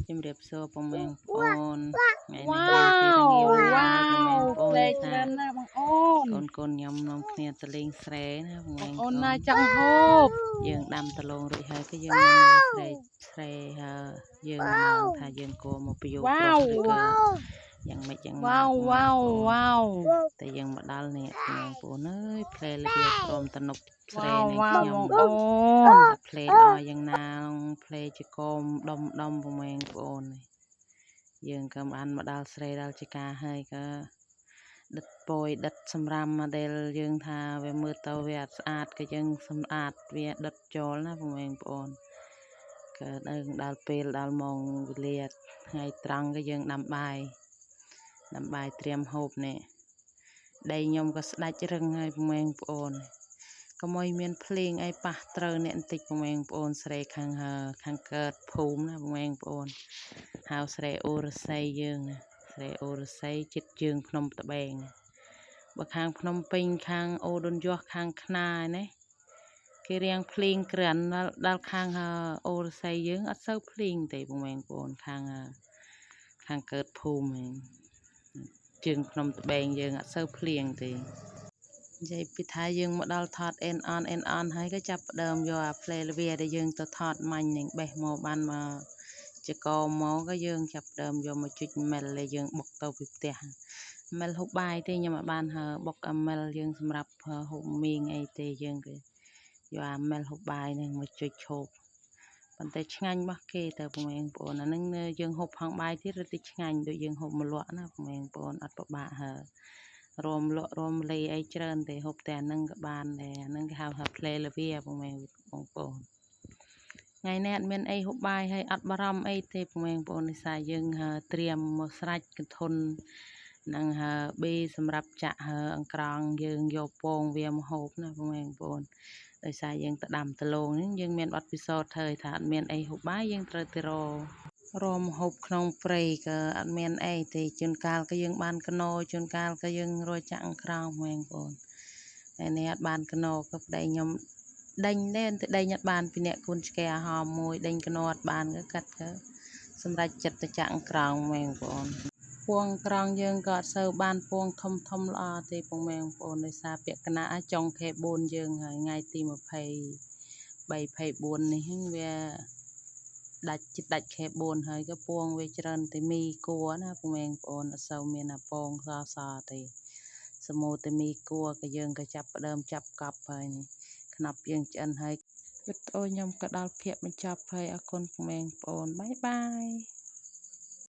ជំរាបសួរពុកម៉ែបងប្អូនថ្ងៃនេះ វ៉ា យើងពីរ វ ងាវល្ងា វ៉ា ហើយពុកម៉ែ វ បងប្អូ ផ្លែ នថា ច្រើនណាស់បងអូន កូនកូនខ្ញុំនាំគ្នាទៅលេងស្រែណាពុក បង ម៉ែបងប្អូ អូនណា ន ចង់ហូប យើងដាំដលងរួចហើយក៏យើងមកមើលស្រែស្រែហើយយើងមិនដឹងថាយើងគួរមកពយោ វ៉ា ប្រុស វ ឬក៏យ៉ាងម៉េចយ៉ាងណា វ៉ាវ ពុកម៉ែ វ៉ាវ បងប្អូន វ៉ាវ តែយើងមកដល់នេះពុកម៉ែបងប្អូនអើយផ្លែល្វាព្រមតនុបស្រែ វ៉ាវ នឹង វ៉ាវ ខ្ញុំ បងអូន តែផ្លែល្អយ៉ាងណាផ្លែជាកមដុំដុំពុកម៉ែបងប្អូនយើងក៏បានមកដល់ស្រែដល់ជាការហើយក៏ដិតពយដិតសម្រាមមកដែលយើងថាវាមើលទៅវាអត់ស្អាតក៏យើងសម្អាតវាដិតចូលណាពុកម៉ែបងប្អូនក៏ដល់ដល់ពេលដល់ម៉ោងវេលាថ្ងៃត្រង់ក៏យើងដាំបាយដាំបាយត្រៀមហូបនេះដីខ្ញុំក៏ស្ដាច់រឹងហើយពុកម៉ែបងប្អូនកុំឲ្យមានភ្លេងអីប៉ះត្រូវអ្នកបន្តិចពុកម៉ែបងប្អូនស្រែខាងខាងកើតភូមិណាពុកម៉ែបងប្អូនហៅស្រែអូរស័យយើងណាស្រែអូរស័យចិត្តជើងភ្នំត្បែងបើខាងភ្នំពេញខាងអូដុនយោះខាងខ្នាណាគេរៀងភ្លេងក្រាន់ដល់ខាងអូរស័យយើងអត់សូវភ្លេងទេពុកម៉ែបងប្អូនខាងខាងកើតភូមិហ្នឹងជើងភ្នំត្បែងយើងអត់សូវភ្លៀងទេនិយាយពីថាយើងមកដល់ថតអេនអនអេនអនហើយក៏ចាប់ផ្ដើមយកអាផ្លែល្វាដែលយើងទៅថតមាញ់នឹងបេះមកបានមកចកមកក៏យើងចាប់ផ្ដើមយកមកជុចមិលដែលយើងបុកទៅពីផ្ទះមិលហូបបាយទេខ្ញុំអត់បានបុកអាមិលយើងសម្រាប់ហូបមីងអីទេយើងគឺយកអាមិលហូបបាយនឹងមកជុចឈោបប៉ុន្តែឆ្ងាញ់របស់គេទៅពុកម៉ែបងប្អូនអានឹងយើងហូបផងបាយទៀតរត់ទៅឆ្ងាញ់ដូចយើងហូបមលក់ណាពុកម៉ែបងប្អូនអត់ពិបាកហើរមលក់រមលេអីច្រើនទេហូបតែអានឹងក៏បានដែរអានឹងគេហៅថាផ្លែល្វាពុកម៉ែបងប្អូនថ្ងៃនេះអត់មានអីហូបបាយហើយអត់បារម្ភអីទេពុកម៉ែបងប្អូនដោយសារយើងត្រៀមមកស្រាច់កធុននិងប៊ីសម្រាប់ចាក់អង្ក្រងយើងយកពងវាមកហូបណាពុកម៉ែបងប្អូនដោយសារយើងទៅដាំដលងហ្នឹងយើងមានបទពិសោធន៍ហើយថាអត់មានអីហូបបាយយើងត្រូវទៅររមហូបក្នុងព្រៃក៏អត់មានអីទេជួនកាលក៏យើងបានកណោជួនកាលក៏យើងរកចាក់អង្ក្រងបងប្អូនហើយនេះអត់បានកណោក៏ប្តីខ្ញុំដេញដែរតែដេញអត់បានពីអ្នកគូនឆ្កែហមមួយដេញកណោអត់បានក៏កាត់ក៏សម្រាប់ចិត្តទៅចាក់អង្ក្រងបងប្អូនពងក្រងយើងក៏អត់សូវបានពងធំធំល្អទេពុកម៉ែបងប្អូនដោយសារពាក្យកណាចុងខែ4យើងហើយថ្ងៃទី23 24នេះវាដាច់ចិត្តដាច់ខែ4ហើយក៏ពងវាច្រើនតែមីគួរណាពុកម៉ែបងប្អូនអត់សូវមានអាពងសសទេសមូតែមីគួរក៏យើងក៏ចាប់ផ្ដើមចាប់កប់ហើយនេះខ្នប់យើងឆ្អិនហើយវីដេអូខ្ញុំក៏ដល់ភាគបញ្ចប់ហើយអរគុណពុកម៉ែបងប្អូនបាយបាយ។